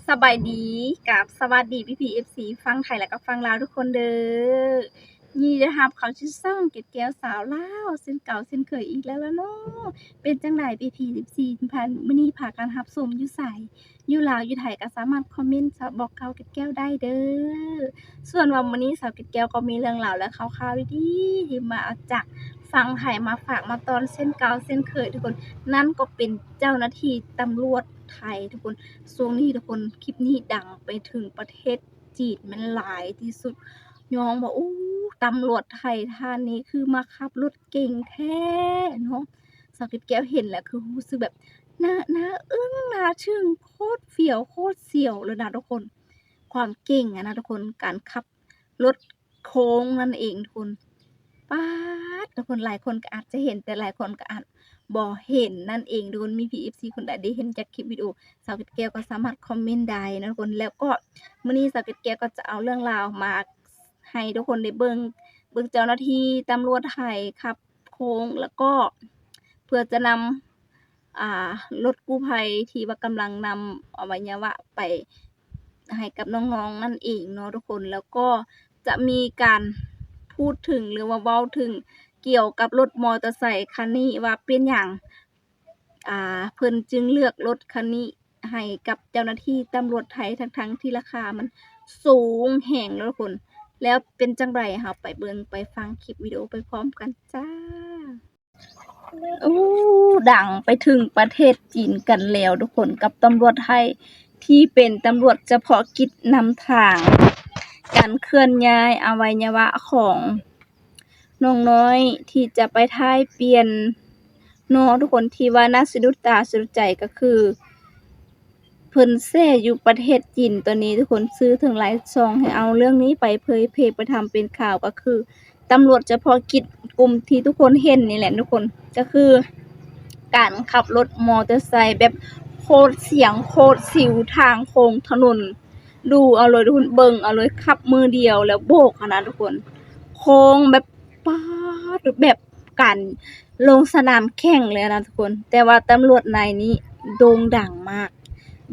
ສະບາຍດີ ກັບສະຫວັດດີພີ່ໆ ເອັຟຊີ ຝັ່ງໄທ ແລະກໍຝັ່ງລາວທຸກຄົນເດີ້. ຍິນດີຕ້ອນຮັບເຂົ້າສູ່ຊ່ອງເກັດແກ້ວສາວລາວ ເຊັ່ນເກົ່າເຊັ່ນເຄີຍອີກແລ້ວລະເນາະ. ເປັນຈັ່ງໃດພີ່ໆ ເອັຟຊີ ມື້ນີ້ພາກັນຮັບຊົມຢູ່ໃສ? ຢູ່ລາວ ຢູ່ໄທ ກໍສາມາດຄອມເມັນບອກກ່າວເກັດແກ້ວໄດ້ເດີ້. ສ່ວນວ່າມື້ນີ້ສາວເກັດແກ້ວກໍມີເລື່ອງລາວ ແລະຂ່າວໆ ດີໆ ທີ່ມາຈາກຝັ່ງໄທ ມາຝາກມາຕ້ອນເຊັ່ນເກົ່າເຊັ່ນເຄີຍທຸກຄົນ. ນັ້ນກໍເປັນເຈົ້າໜ້າທີ່ຕຳຫຼວດໄທທຸກຄົນ. ຊ່ວງນີ້ທຸກຄົນ ຄລິບນີ້ດັງໄປເຖິງປະເທດຈີນແມ່ນຫຼາຍທີ່ສຸດ ຍ້ອນວ່າ ໂອ້ ຕຳຫຼວດໄທທ່ານນີ້ຄືມາຂັບລົດເກັ່ງແທ້ເນາະ. ສາວເກັດແກ້ວເຫັນແລ້ວຄືຮູ້ສຶກແບບໜ້າ ໜ້າອຶ້ງ ໜ້າທຶ່ງ ໂຄດຟຽວ ໂຄດສຽວເລີຍນະທຸກຄົນ. ຄວາມເກັ່ງຫັ້ນນະທຸກຄົນ ການຂັບລົດໂຄ້ງນັ້ນເອງທຸກຄົນ. ປາດ ທຸກຄົນ ຫຼາຍຄົນກໍອາດຈະເຫັນ ແຕ່ຫຼາຍຄົນກໍອາດບໍ່ເຫັນນັ້ນເອງທຸກຄົນ. ມີພີ່ເອັຟຊີຄົນໃດໄດ້ເຫັນຈາກຄລິບວິດີໂອສາວເກັດແກ້ວ ກໍສາມາດຄອມເມັນໄດ້ນະທຸກຄົນ. ແລ້ວກໍມື້ນີ້ສາວເກັດແກ້ວກໍຈະເອົາເລື່ອງລາວມາໃຫ້ທຸກຄົນໄດ້ເບິ່ງ ເບິ່ງເຈົ້າໜ້າທີ່ຕຳຫຼວດໄທຂັບໂຄ້ງ ແລ້ວກໍເພື່ອຈະນຳ ອ່າ ລົດກູ້ໄພທີ່ວ່າກຳລັງນຳອະໄວຍະວະໄປໃຫ້ກັບນ້ອງໆ ນັ້ນເອງເນາະທຸກຄົນ. ແລ້ວກໍຈະມີການພູດເຖິງ ຫຼືວ່າເວົ້າເຖິງກ່ຽວກັບລົດມໍເຕີໄຊຄັນນີ້ວ່າເປັນຫຍັງ ອ່າ ເພິ່ນຈຶ່ງເລືອກລົດຄັນນີ້ໃຫ້ກັບເຈົ້າໜ້າທີ່ຕຳຫຼວດໄທ ທັງໆ ທີ່ລາຄາມັນສູງແຮງເນາະທຸກຄົນ. ແລ້ວເປັນຈັ່ງໃດ ເຮົາໄປເບິ່ງໄປຟັງຄລິບວິດີໂອໄປພ້ອມກັນຈ້າ. ໂອ້ ດັງໄປເຖິງປະເທດຈີນກັນແລ້ວທຸກຄົນ ກັບຕຳຫຼວດໄທ ທີ່ເປັນຕຳຫຼວດສະເພາະກິດນຳທາງ ການເຄື່ອນຍ້າຍອະໄວຍະວະຂອງນ້ອງນ້ອຍ ທີ່ຈະໄປຖ່າຍປ່ຽນເນາະທຸກຄົນ. ທີ່ວ່າໜ້າສະດຸດຕາສະດຸດໃຈກໍຄື ເພິ່ນແຊ່ຢູ່ປະເທດຈີນຕອນນີ້ທຸກຄົນ ສື່ເຖິງຫຼາຍຊ່ອງໃຫ້ເອົາເລື່ອງນີ້ໄປເຜີຍແຜ່ ໄປທຳເປັນຂ່າວ ກໍຄືຕຳຫຼວດສະເພາະກິດກຸ່ມທີ່ທຸກຄົນເຫັນນີ້ແຫຼະທຸກຄົນ ກໍຄືການຂັບລົດມໍເຕີໄຊແບບໂຄດສ່ຽງ ໂຄດສິວ ທາງໂຄ້ງຖະໜົນ ດູເອົາເລີຍທຸກຄົນ ເບິ່ງເອົາເລີຍ ຂັບມືດຽວແລ້ວໂບກຫັ້ນນະທຸກຄົນ. ໂຄ້ງແບບ ປາດ ແບບການລົງສະໜາມແຂ່ງເລີຍນະທຸກຄົນ. ແຕ່ວ່າຕຳຫຼວດນາຍນີ້ໂດ່ງດັງມາກ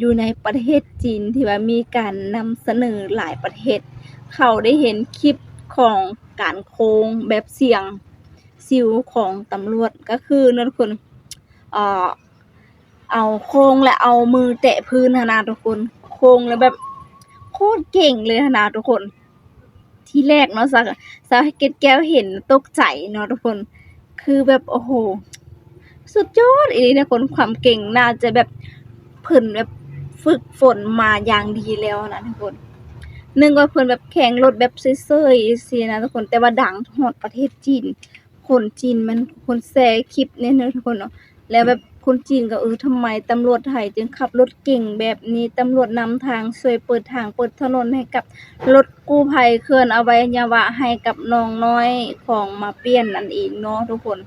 ຢູ່ໃນປະເທດຈີນ ທີ່ວ່າມີການນຳສະເໜີຫຼາຍປະເທດ ເຂົາໄດ້ເຫັນຄລິບຂອງການໂຄ້ງແບບສ່ຽງສິວຂອງຕຳຫຼວດ ກໍຄືເນາະທຸກຄົນ ເອົາໂຄ້ງແລ້ວເອົາມືແຕະພື້ນຫັ້ນນະທຸກຄົນ ໂຄ້ງແລ້ວແບບໂຄດເກັ່ງເລີຍຫັ້ນນະທຸກຄົນ. ທີແລກເນາະ ສາ ສາວເກັດແກ້ວເຫັນຕົກໃຈເນາະທຸກຄົນ ຄືແບບ ໂອ້ໂຫ ສຸດຍອດອີ່ຫຼີນະຄົນ ຄວາມເກັ່ງ ໜ້າຈະແບບ ເພິ່ນແບບຝຶກຝົນມາຢ່າງດີແລ້ວນະທຸກຄົນ. ນຶກວ່າເພິ່ນແບບແຂ່ງລົດແບບເຊີຍໆ ຊີ້ນະທຸກຄົນ ແຕ່ວ່າດັງຮອດປະເທດຈີນ ຄົນຈີນມັນ ຄົນແຊຄລິບນີ້ນະທຸກຄົນເນາະ. ແລ້ວແບບຄົນຈີນກໍ ເອີ ທຳໄມຕຳຫຼວດໄທຈຶ່ງຂັບລົດເກັ່ງແບບນີ້ ຕຳຫຼວດນຳທາງ ຊ່ວຍເປີດທາງເປີດຖະໜົນໃຫ້ກັບລົດກູ້ໄພ ເຄື່ອນອະໄວຍະວະໃຫ້ກັບນ້ອງນ້ອຍຂອງມາປ່ຽນນັ້ນເອງເນາະທຸກຄົນ.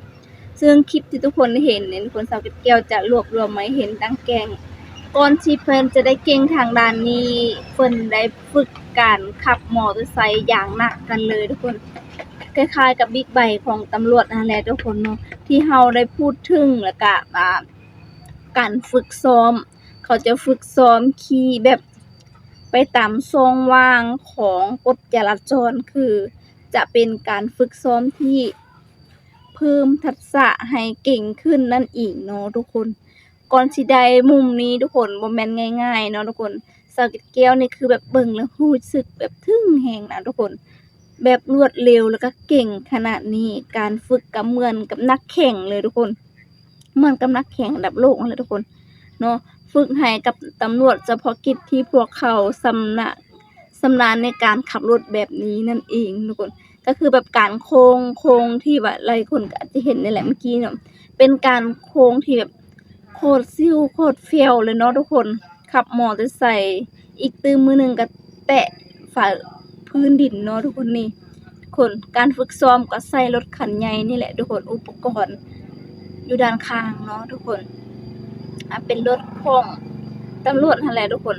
ເຊິ່ງຄລິບທີ່ທຸກຄົນເຫັນນີ້ ທຸກຄົນ ສາວເກັດແກ້ວຈະລວບລວມມາໃຫ້ເຫັນຕັ້ງແຕ່ ກ່ອນທີ່ເພິ່ນຈະໄດ້ເກັ່ງທາງດ້ານນີ້ ເພິ່ນໄດ້ຝຶກການຂັບມໍເຕີໄຊຢ່າງໜັກກັນເລີຍທຸກຄົນ. ຄ້າຍໆກັບບິກໄບຂອງຕຳຫຼວດຫັ້ນແຫຼະທຸກຄົນເນາະ ທີ່ເຮົາໄດ້ພູດເຖິງ ແລ້ວກະ ອ່າ ການຝຶກຊ້ອມ ເຂົາຈະຝຶກຊ້ອມຂີ່ແບບໄປຕາມຊ່ອງວ່າງຂອງກົດຈະລາຈອນ ຄືຈະເປັນການຝຶກຊ້ອມທີ່ເພີ່ມທັກສະໃຫ້ເກັ່ງຂຶ້ນນັ້ນເອງເນາະທຸກຄົນ. ກ່ອນຊິໄດ້ມຸມນີ້ທຸກຄົນ ບໍ່ແມ່ນງ່າຍໆເນາະທຸກຄົນ. ສາວເກັດແກ້ວນີ້ຄືແບບເບິ່ງແລ້ວຮູ້ສຶກແບບທຶ່ງແຮງນະທຸກຄົນ ແບບລວດເລັວ ແລ້ວກໍເກັ່ງຂະໜາດນີ້. ການຝຶກກໍເໝືອນກັບນັກແຂ່ງເລີຍທຸກຄົນ ເໝືອນກັບນັກແຂ່ງລະດັບໂລກຫັ້ນແຫຼະທຸກຄົນເນາະ. ຝຶກໃຫ້ກັບຕຳຫຼວດສະເພາະກິດທີ່ພວກເຂົາຊຳນານ ຊຳນານໃນການຂັບລົດແບບນີ້ນັ້ນເອງທຸກຄົນ. ກໍຄືແບບການໂຄ້ງ ໂຄ້ງທີ່ວ່າຫຼາຍຄົນກໍອາດຈະເຫັນນີ້ແຫຼະເມື່ອກີ້ເນາະ ເປັນການໂຄ້ງທີ່ແບບໂຄດຊິວໂຄດຟຽວເລີຍເນາະທຸກຄົນ. ຂັບມໍເຕີໄຊ ອີກຕື່ມມື້ໜຶ່ງກໍແຕະຝາພື້ນດິນເນາະທຸກຄົນ. ນີ້ທຸກຄົນ ການຝຶກຊ້ອມກໍໃຊ້ລົດຄັນໃຫຍ່ນີ້ແຫຼະທຸກຄົນ ອຸປະກອນຢູ່ດ້ານຂ້າງເນາະທຸກຄົນ ອ່າ ເປັນລົດຂອງຕຳຫຼວດຫັ້ນແຫຼະທຸກຄົນ.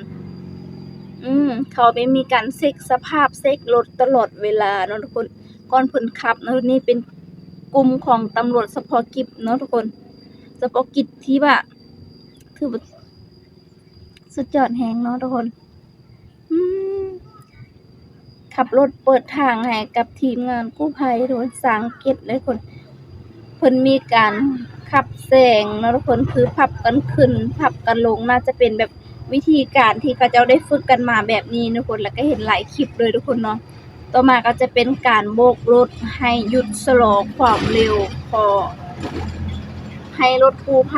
ອືມ ເຂົາໄປມີການເຊັກສະພາບ ເຊັກລົດຕະຫຼອດເວລາເນາະທຸກຄົນ ກ່ອນເພິ່ນຂັບເນາະ. ນີ້ເປັນກຸ່ມຂອງຕຳຫຼວດສະເພາະກິດເນາະທຸກຄົນ ສະເພາະກິດທີ່ວ່າ ຄືວ່າ ສຸດຍອດແຮງເນາະທຸກຄົນ. ອືມ ຂັບລົດເປີດທາງໃຫ້ກັບທີມງານກູ້ໄພທຸກຄົນ ສັງເກດເລີຍທຸກຄົນ ເພິ່ນມີການຂັບແຊງເນາະທຸກຄົນ ຄືພັບກັນຂຶ້ນ ພັບກັນລົງ ໜ້າຈະເປັນແບບວິທີການທີ່ເຂົາເຈົ້າໄດ້ຝຶກກັນມາແບບນີ້ເນາະທຸກຄົນ ແລ້ວກໍເຫັນຫຼາຍຄລິບເລີຍທຸກຄົນເນາະ. ຕໍ່ມາກໍຈະເປັນການໂບກລົດໃຫ້ຢຸດຊະລໍຄວາມເລັວ ຂໍໃຫ້ລົດກູ້ໄພ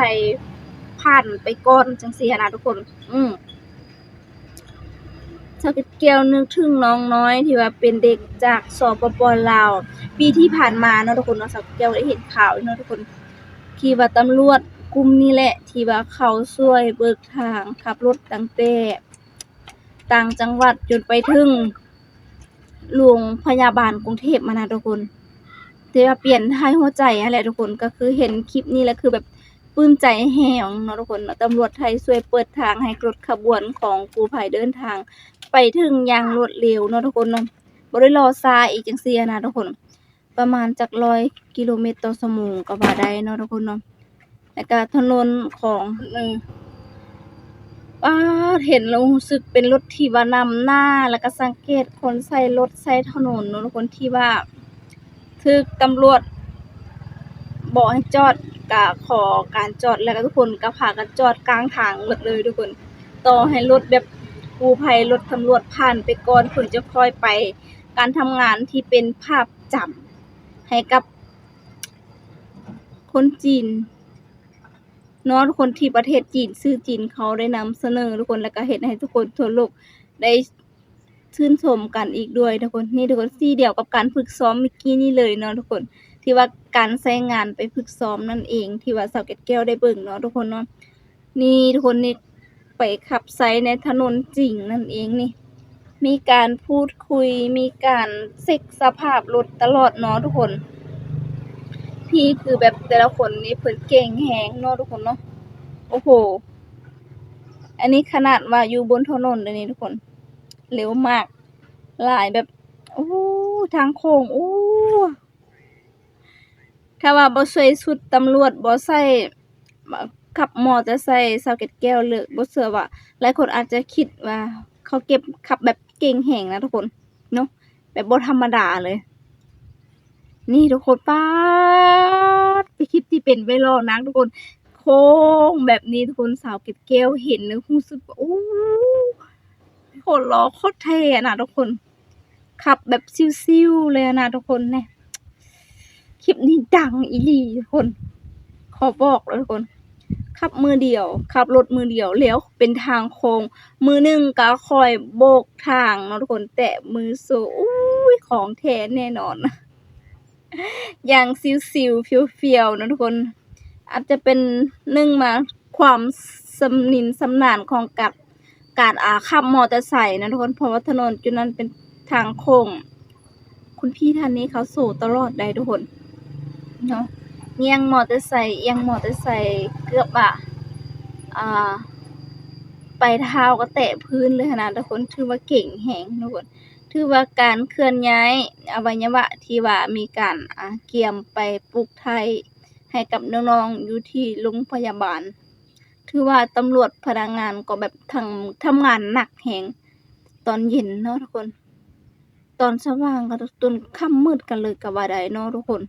ຜ່ານໄປກ່ອນ ຈັ່ງຊີ້ຫັ້ນນະທຸກຄົນ. ອືມ ສາວແກ້ວນຶກເຖິງນ້ອງນ້ອຍທີ່ວ່າເປັນເດັກຈາກ ສປປ ລາວ ປີທີ່ຜ່ານມາເນາະທຸກຄົນເນາະ ສາວແກ້ວໄດ້ເຫັນຂ່າວຢູ່ເນາະທຸກຄົນ ທີ່ວ່າຕຳຫຼວດກຸ່ມນີ້ແຫຼະ ທີ່ວ່າເຂົາຊ່ວຍເບີກທາງ ຂັບລົດຕັ້ງແຕ່ຕ່າງຈັງຫວັດຈົນໄປເຖິງໂລງພະຍາບານກຸງເທບຫັ້ນນະທຸກຄົນ ທີ່ວ່າປ່ຽນຖ່າຍຫົວໃຈຫັ້ນແຫຼະທຸກຄົນ. ກໍຄືເຫັນຄລິບນີ້ແລ້ວຄືແບບ ປຶ້ມໃຈແຮງເນາະທຸກຄົນເນາະ ຕຳຫຼວດໄທຊ່ວຍເປີດທາງໃຫ້ລົດຂະບວນຂອງກູ້ໄພເດີນທາງໄປເຖິງຢ່າງລວດເລັວເນາະທຸກຄົນເນາະ ບໍ່ໄດ້ລໍຊ້າອີກຈັ່ງຊີ້ຫັ້ນນະທຸກຄົນ. ປະມານຈັກຮ້ອຍກິໂລແມັດຕໍ່ຊົ່ວໂມງກໍວ່າໄດ້ເນາະທຸກຄົນເນາະ. ແລ້ວກະຖະໜົນຂອງ ເອີ ປາດ ເຫັນແລ້ວຮູ້ສຶກເປັນລົດທີ່ວ່ານຳໜ້າ ແລ້ວກະສັງເກດຄົນໃຊ້ລົດໃຊ້ຖະໜົນເນາະທຸກຄົນ ທີ່ວ່າ ຖືກຕຳຫຼວດບອກໃຫ້ຈອດ ກະຂໍການຈອດ ແລ້ວກະທຸກຄົນກະພາກັນຈອດກາງທາງໝົດເລີຍທຸກຄົນ. ຕໍ່ໃຫ້ລົດແບບກູ້ໄພ ລົດຕຳຫຼວດຜ່ານໄປກ່ອນ ເພິ່ນຈະຄ່ອຍໄປ. ການທຳງານທີ່ເປັນພາບຈຳໃຫ້ກັບຄົນຈີນເນາະທຸກຄົນ ທີ່ປະເທດຈີນ ສື່ຈີນເຂົາໄດ້ນຳສະເໜີທຸກຄົນ ແລ້ວກະເຮັດໃຫ້ທຸກຄົນທົ່ວໂລກໄດ້ ຊື່ນຊົມກັນອີກດ້ວຍທຸກຄົນ. ນີ້ທຸກຄົນ ສີດຽວກັບການຝຶກຊ້ອມເມື່ອກີ້ນີ້ເລີຍເນາະທຸກຄົນ ທີ່ວ່າການໃຊ້ງານໄປຝຶກຊ້ອມນັ້ນເອງ ທີ່ວ່າສາວແກັດແກ້ວໄດ້ເບິ່ງເນາະທຸກຄົນເນາະ. ນີ້ທຸກຄົນ ນີ້ໄປຂັບໃຊ້ໃນຖະໜົນຈິງນັ້ນເອງນີ້ ມີການພູດຄຸຍ ມີການເຊັກສະພາບລົດຕະຫຼອດເນາະທຸກຄົນ. ນີ້ຄືແບບແຕ່ລະຄົນນີ້ເພິ່ນເກັ່ງແຮງເນາະທຸກຄົນເນາະ. ໂອ້ໂຫ ອັນນີ້ຂະໜາດວ່າຢູ່ບົນຖະໜົນເດ້ນີ້ທຸກຄົນ ເລັວມາກ ຫຼາຍແບບ ໂອ້ ທາງໂຄ້ງ ໂອ້ ຖ້າວ່າບໍ່ໃສ່ຊຸດຕຳຫຼວດ ບໍ່ໃສ່ ຂັບມໍເຕີໄຊ ສາວແກັດແກ້ວເລີຍ ບໍ່ເຊື່ອວ່າ ຫຼາຍຄົນອາດຈະຄິດວ່າເຂົາເກັບ ຂັບແບບເກັ່ງແຮງນະທຸກຄົນເນາະ ແບບບໍ່ທຳມະດາເລີຍ. ນີ້ທຸກຄົນ ປາດ ເປັນຄລິບທີ່ເປັນໄວຣັລນະທຸກຄົນ ໂຄ້ງແບບນີ້ທຸກຄົນ ສາວແກັດແກ້ວເຫັນແລ້ວຮູ້ສຶກວ່າ ໂອ້ ໂຄດຫຼໍ່ໂຄດເທ່ນະທຸກຄົນ ຂັບແບບຊິວໆເລີຍນະທຸກຄົນ. ແນ່ ຄລິບນີ້ດັງອີ່ຫຼີທຸກຄົນ ຂໍບອກເລີຍທຸກຄົນ ຂັບມື້ດຽວ ຂັບລົດມື້ດຽວ ແລ້ວເປັນທາງໂຄ້ງ ມືໜຶ່ງກໍຄອຍໂບກທາງເນາະທຸກຄົນ ແຕະມືໂສ້ ອຸ້ຍ ຂອງແທ້ແນ່ນອນ. ຢ່າງຊິວໆ ຟຽວໆ ເນາະທຸກຄົນ ອາດຈະເປັນ ໜຶ່ງມາ ຄວາມຊຳນິນຊຳນານຂອງການ ການ ອາ ຂັບມໍເຕີໄຊນະທຸກຄົນ ເພາະວ່າຖະໜົນຈຸດນັ້ນເປັນທາງໂຄ້ງ ຄຸນພີ່ທ່ານນີ້ເຂົາໂຊຕະຫຼອດໃດ໋ທຸກຄົນເນາະ ງ່ຽງມໍເຕີໄຊ ອຽງມໍເຕີໄຊ ເກືອບວ່າ ອາ ປາຍເທົ້າກໍແຕະພື້ນເລີຍຫັ້ນນະທຸກຄົນ ຖືວ່າເກັ່ງແຮງທຸກຄົນ ຖືວ່າການເຄື່ອນຍ້າຍອະໄວຍະວະທີ່ວ່າມີການ ອາ ກຽມໄປປູກຖ່າຍໃຫ້ກັບນ້ອງໆຢູ່ທີ່ໂຮງພະຍາບານ ຖືວ່າຕຳຫຼວດພະນັກງານກໍແບບທັງ ທຳງານໜັກແຮງ ຕອນເຢັນເນາະທຸກຄົນ ຕອນສະຫວ່າງກໍຈົນຄ່ຳມືດກັນເລີຍກໍວ່າໄດ້ເນາະທຸກຄົນ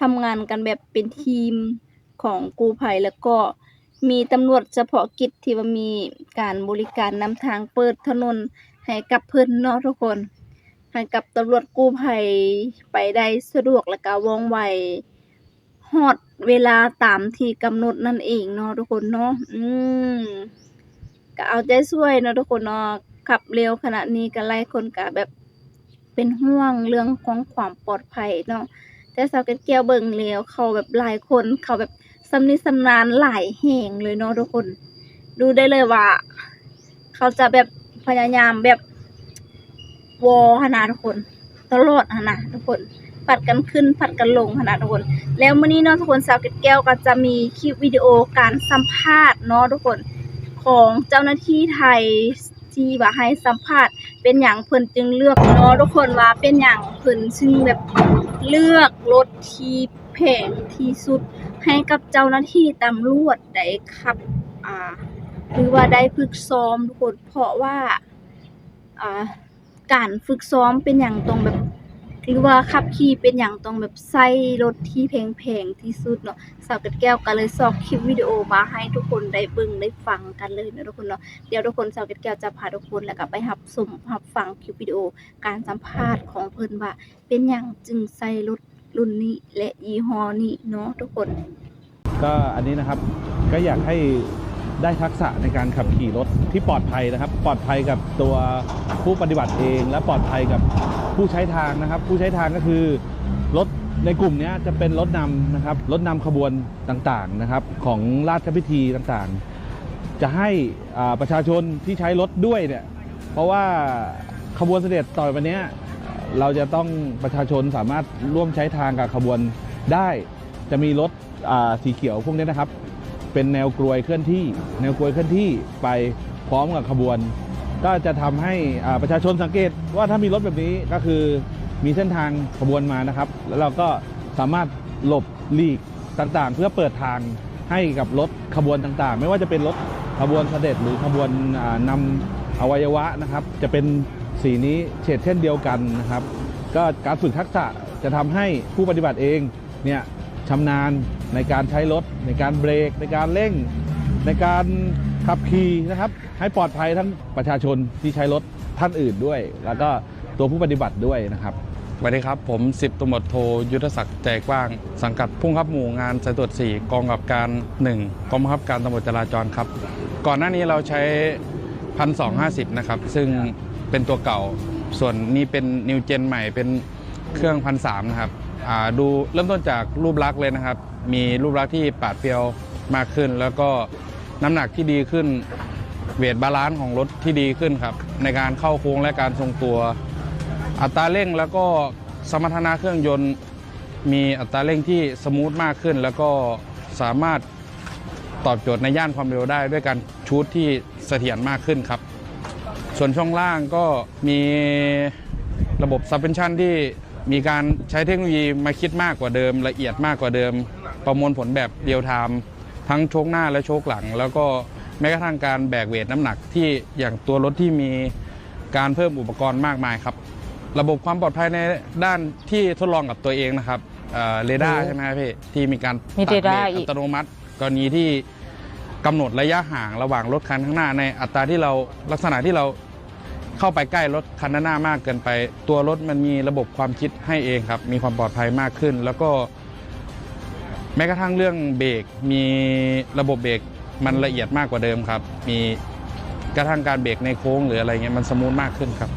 ທຳງານກັນແບບເປັນທີມຂອງກູ້ໄພ ແລ້ວກໍ ມີຕຳຫຼວດສະເພາະກິດທີ່ວ່າມີການບໍລິການນຳທາງເປີດຖະໜົນໃຫ້ກັບເພິ່ນເນາະທຸກຄົນ ໃຫ້ກັບຕຳຫຼວດກູ້ໄພໄປໄດ້ສະດວກ ແລ້ວກະວ່ອງໄວ ຮອດເວລາຕາມທີ່ກຳນົດນັ້ນເອງເນາະທຸກຄົນເນາະ ອືມ ກະເອົາໃຈຊ່ວຍເນາະທຸກຄົນເນາະ ຂັບເລັວຂະໜາດນີ້ກະຫຼາຍຄົນກະແບບ ເປັນຫ່ວງເລື່ອງຂອງຄວາມປອດໄພເນາະ ແຕ່ສາວແກັດແກ້ວເບິ່ງແລ້ວ ເຂົາແບບຫຼາຍຄົນ ເຂົາແບບຊຳນິຊຳນານຫຼາຍແຮງເລີຍເນາະທຸກຄົນ ດູໄດ້ເລີຍວ່າ ເຂົາຈະແບບພະຍາຍາມແບບ ວໍຫັ້ນນະທຸກຄົນ ຕະຫຼອດຫັ້ນນະທຸກຄົນ ຜັດກັນຂຶ້ນຜັດກັນລົງຫັ້ນນະທຸກຄົນ ແລ້ວມື້ນີ້ເນາະທຸກຄົນ ສາວແກັດແກ້ວກໍຈະມີຄລິບວິດີໂອການສຳພາດເນາະທຸກຄົນ ຂອງເຈົ້າໜ້າທີ່ໄທ ທີ່ວ່າໃຫ້ສຳພາດ ເປັນຫຍັງເພິ່ນຈຶ່ງເລືອກເນາະທຸກຄົນ ວ່າເປັນຫຍັງເພິ່ນຈຶ່ງແບບເລືອກລົດທີ່ແພງທີ່ສຸດ ໃຫ້ກັບເຈົ້າໜ້າທີ່ຕຳຫຼວດໄດ້ຂັບ ອາ ຫຼືວ່າໄດ້ຝຶກຊ້ອມທຸກຄົນ ເພາະວ່າ ອ່າ ການຝຶກຊ້ອມເປັນຫຍັງຕ້ອງແບບ ຫຼືວ່າຂັບຂີ່ເປັນຫຍັງຕ້ອງແບບໃຊ້ລົດທີ່ແພງໆທີ່ສຸດເນາະ. ສາວເກັດແກ້ວກໍເລີຍຊອກຄລິບວິດີໂອມາໃຫ້ທຸກຄົນໄດ້ເບິ່ງໄດ້ຟັງກັນເລີຍເນາະທຸກຄົນເນາະ. ດຽວທຸກຄົນ ສາວເກັດແກ້ວຈະພາທຸກຄົນ ແລ້ວກໍໄປຮັບຊົມຮັບຟັງຄລິບວິດີໂອການສຳພາດຂອງເພິ່ນວ່າ ເປັນຫຍັງຈຶ່ງໃຊ້ລົດລຸ້ນນີ້ ແລະ ຍີ່ຫໍ້ນີ້ເນາະທຸກຄົນ. ก็อันนี้นะครับ ก็อยากให้ได้ทักษะในการขับขี่รถที่ปลอดภัยนะครับ ปลอดภัยกับตัวผู้ปฏิบัติเอง และปลอดภัยกับผู้ใช้ทางนะครับ ผู้ใช้ทางก็คือรถในกลุ่มนี้จะเป็นรถนำนะครับ รถนำขบวนต่างๆนะครับ ของราชพิธีต่างๆ จะให้อ่าประชาชนที่ใช้รถด้วยเนี่ย เพราะว่าขบวนเสด็จต่อไปเนี้ย เราจะต้อง ประชาชนสามารถร่วมใช้ทางกับขบวนได้ จะมีรถอ่าสีเขียวพวกนี้นะครับ เป็นแนวกลวยเคลื่อนที่ แนวกลวยเคลื่อนที่ไปพร้อมกับขบวน ก็จะทำให้อ่าประชาชนสังเกตว่าถ้ามีรถแบบนี้ก็คือมีเส้นทางขบวนมานะครับ แล้วเราก็สามารถหลบหลีกต่างๆ เพื่อเปิดทางให้กับรถขบวนต่างๆ ไม่ว่าจะเป็นรถขบวนเสด็จหรือขบวนอ่านำอวัยวะนะครับ จะเป็นสีนี้เฉดเช่นเดียวกันนะครับ ก็การฝึกทักษะจะทำให้ผู้ปฏิบัติเองเนี่ยชำนาญในการใช้รถ ในการเบรก ในการเร่ง ในการขับขี่นะครับ ให้ปลอดภัยทั้งประชาชนที่ใช้รถท่านอื่นด้วย แล้วก็ตัวผู้ปฏิบัติด้วยนะครับ. สวัสดีครับ ผมสิบตำรวจโท ยุทธศักดิ์ ใจกว้าง สังกัดผู้บังคับหมู่งานสายตรวจสี่ กองกำกับการหนึ่ง กองบังคับการตำรวจจราจรครับ ก่อนหน้านี้เราใช้พันสองห้าสิบนะครับ ซึ่งเป็นตัวเก่า ส่วนนี้เป็น new gen ใหม่ เป็นเครื่องพันสามนะครับ อ่า ดูเริ่มต้นจากรูปลักษณ์เลยนะครับ มีรูปลักษณ์ที่ปราดเปรียวมากขึ้น แล้วก็น้ำหนักที่ดีขึ้น weight balance ของรถที่ดีขึ้นครับ ในการเข้าโค้งและการทรงตัว อัตราเร่งแล้วก็สมรรถนะเครื่องยนต์ มีอัตราเร่งที่สมูทมากขึ้น แล้วก็สามารถตอบโจทย์ในย่านความเร็วได้ด้วยการชูตที่เสถียรมากขึ้นครับ ส่วนช่วงล่างก็มีระบบ suspension ที่ มีการใช้เทคโนโลยีมาคิดมากกว่าเดิม ละเอียดมากกว่าเดิม ประมวลผลแบบ real time ทั้งโชคหน้าและโชคหลัง แล้วก็แม้กระทั่งการแบกเวทน้ำหนักที่อย่างตัวรถที่มีการเพิ่มอุปกรณ์มากมายครับ ระบบความปลอดภัยในด้านที่ทดลองกับตัวเองนะครับ เอ่อ เรดาร์ใช่ไหมครับพี่ ที่มีการ มี ตัด เร เบร ดาร์ ก อีก อัตโนมัติ กรณีที่กำหนดระยะห่างระหว่างรถคันข้างหน้าในอัตราที่เราลักษณะที่เราเข้าไปใกล้รถคันด้านหน้ามากเกินไป ตัวรถมันมีระบบความคิดให้เองครับ มีความปลอดภัยมากขึ้น แล้วก็แม้กระทั่งเรื่องเบรก มีระบบเบรกมันละเอียดมากกว่าเดิมครับ มีกระทั่งการเบรกในโค้งหรืออะไรเงี้ยมันสมูทมากขึ้นครับ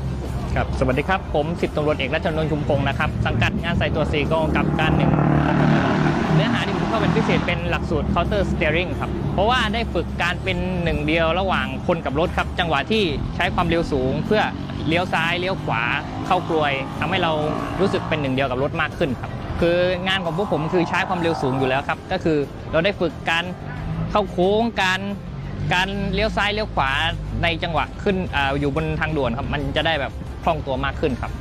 ครับ สวัสดีครับ ผมสิบตำรวจเอกรัชนนท์ ชุมพงศ์นะครับ สังกัดงานสายตรวจสี่ กองกำกับการหนึ่ง เนื้อหาที่ผมชอบเป็นพิเศษเป็นหลักสูตร counter steering ครับ เพราะว่าได้ฝึกการเป็นหนึ่งเดียวระหว่างคนกับรถครับ จังหวะที่ใช้ความเร็วสูงเพื่อเลี้ยวซ้ายเลี้ยวขวาเข้ากลวยทำให้เรารู้สึกเป็นหนึ่งเดียวกับรถมากขึ้นครับ คืองานของพวกผมคือใช้ความเร็วสูงอยู่แล้วครับ ก็คือเราได้ฝึกการเข้าโค้ง การ การเลี้ยวซ้ายเลี้ยวขวาในจังหวะขึ้น อ่า อยู่บนทางด่วนครับ มันจะได้แบบคล่องตัวมากขึ้นครับ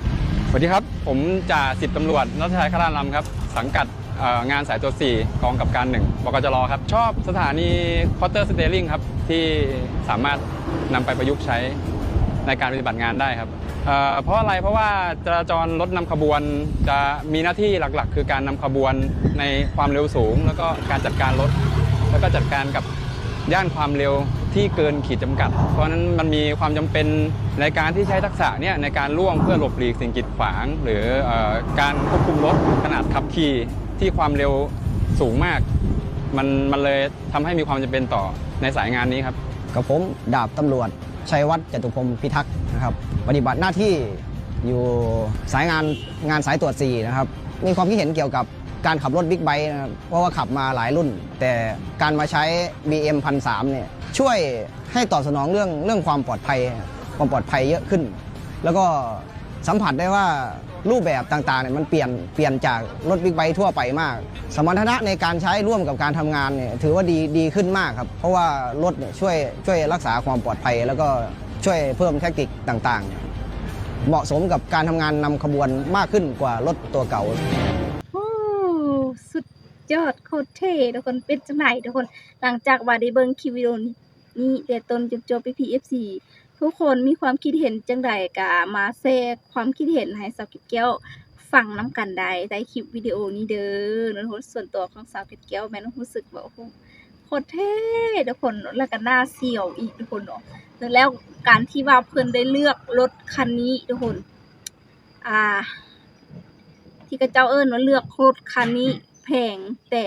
สวัสดีครับ ผมจ่าสิบตำรวจณัฐชัย คราลำครับ สังกัดเอ่องานสายตรวจสี่ กองกำกับการหนึ่ง บกจร ครับ ชอบสถานี counter steering ครับ ที่สามารถนำไปประยุกต์ใช้ในการปฏิบัติงานได้ครับ เอ่อ เพราะอะไร เพราะว่าจราจรรถนำขบวนจะมีหน้าที่หลักๆ คือการนำขบวนในความเร็วสูง แล้วก็การจัดการรถ แล้วก็จัดการกับย่านความเร็วที่เกินขีดจำกัด เพราะฉะนั้นมันมีความจำเป็นในการที่ใช้ทักษะเนี้ยในการล่วงเพื่อหลบหลีกสิ่งกีดขวาง หรือเอ่อการควบคุมรถขนาดขับขี่ที่ความเร็วสูงมาก มันมันเลยทำให้มีความจำเป็นต่อในสายงานนี้ครับ กับผมดาบตำรวจชัยวัฒน์ จตุพรหมพิทักษ์นะครับ ปฏิบัติหน้าที่อยู่สายงานงานสายตรวจสี่นะครับ มีความคิดเห็นเกี่ยวกับการขับรถบิ๊กไบค์นะครับ เพราะว่าขับมาหลายรุ่น แต่การมาใช้ บีเอ็ม พันสามเนี่ย ช่วยให้ตอบสนองเรื่องเรื่องความปลอดภัยนะครับ ความปลอดภัยเยอะขึ้น แล้วก็สัมผัสได้ว่ารูปแบบต่างๆเนี่ยมันเปลี่ยนเปลี่ยนจากรถบิ๊กไบค์ทั่วไปมาก สมรรถนะในการใช้ร่วมกับการทำงานเนี่ยถือว่าดีดีขึ้นมากครับ เพราะว่ารถเนี่ยช่วยช่วยรักษาความปลอดภัย แล้วก็ช่วยเพิ่มแทคติกต่างๆ เหมาะสมกับการทำงานนำขบวนมากขึ้นกว่ารถตัวเก่า ໂອ້ ສຸດຍອດ ໂຄດເທ່ທຸກຄົນ. ເປັນຈັ່ງໃດທຸກຄົນ ຫຼັງຈາກວ່າໄດ້ເບິ່ງຄລິບວິດີໂອນີ້? ນີ້ແຕ່ຕົ້ນຈົນຈົບ ພີ່ໆ ເອັຟຊີ ທຸກຄົນມີຄວາມຄິດເຫັນຈັ່ງໃດ ກະມາແຊຄວາມຄິດເຫັນໃຫ້ສາວເກັດແກ້ວຟັງນຳກັນໄດ້ໃຕ້ຄລິບວິດີໂອນີ້ເດີເນາະ. ສ່ວນຕົວຂອງສາວເກັດແກ້ວແມ່ນຮູ້ສຶກວ່າ ໂອ້ໂຫ ໂຄດເທ່ທຸກຄົນ ແລ້ວກະໜ້າສຽວອີກທຸກຄົນເນາະ. ແລ້ວການທີ່ວ່າເພິ່ນໄດ້ເລືອກລົດຄັນນີ້ທຸກຄົນ ອ່າ ທີ່ເຂົາເຈົ້າເອີ້ນວ່າເລືອກລົດຄັນນີ້ແພງ ແຕ່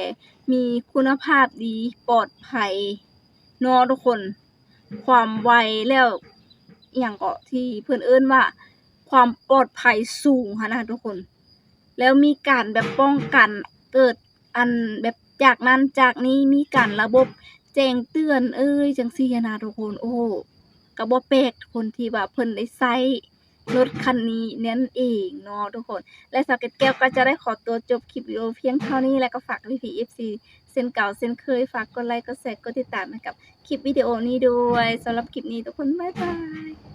ມີຄຸນນະພາບດີ ປອດໄພເນາະທຸກຄົນ ຄວາມໄວ ແລ້ວ ອີ່ຫຍັງເກາະ ທີ່ເພິ່ນເອີ້ນວ່າຄວາມປອດໄພສູງຫັ້ນນະທຸກຄົນ. ແລ້ວມີການແບບປ້ອງກັນ ເກີດອັນແບບຈາກນັ້ນຈາກນີ້ ມີການລະບົບແຈ້ງເຕືອນເອີຍ ຈັ່ງຊີ້ຫັ້ນນະທຸກຄົນ. ໂອ້ໂຫ ກະບໍ່ແປກທຸກຄົນ ທີ່ວ່າເພິ່ນໄດ້ໃຊ້ລົດຄັນນີ້ນັ້ນເອງເນາະທຸກຄົນ. ແລະ ສາວເກັດແກ້ວກໍຈະໄດ້ຂໍຕົວຈົບຄລິບວິດີໂອພຽງເທົ່ານີ້ ແລະ ກໍຝາກພີ່ໆ ເອັຟຊີ ເຊັ່ນເກົ່າເຊັ່ນເຄີຍ ຝາກກົດໄລ ກົດແຊ ກົດຕິດຕາມໃຫ້ກັບຄລິບວິດີໂອນີ້ດ້ວຍ. ສຳລັບຄລິບນີ້ທຸກຄົນ ບາຍບາຍ.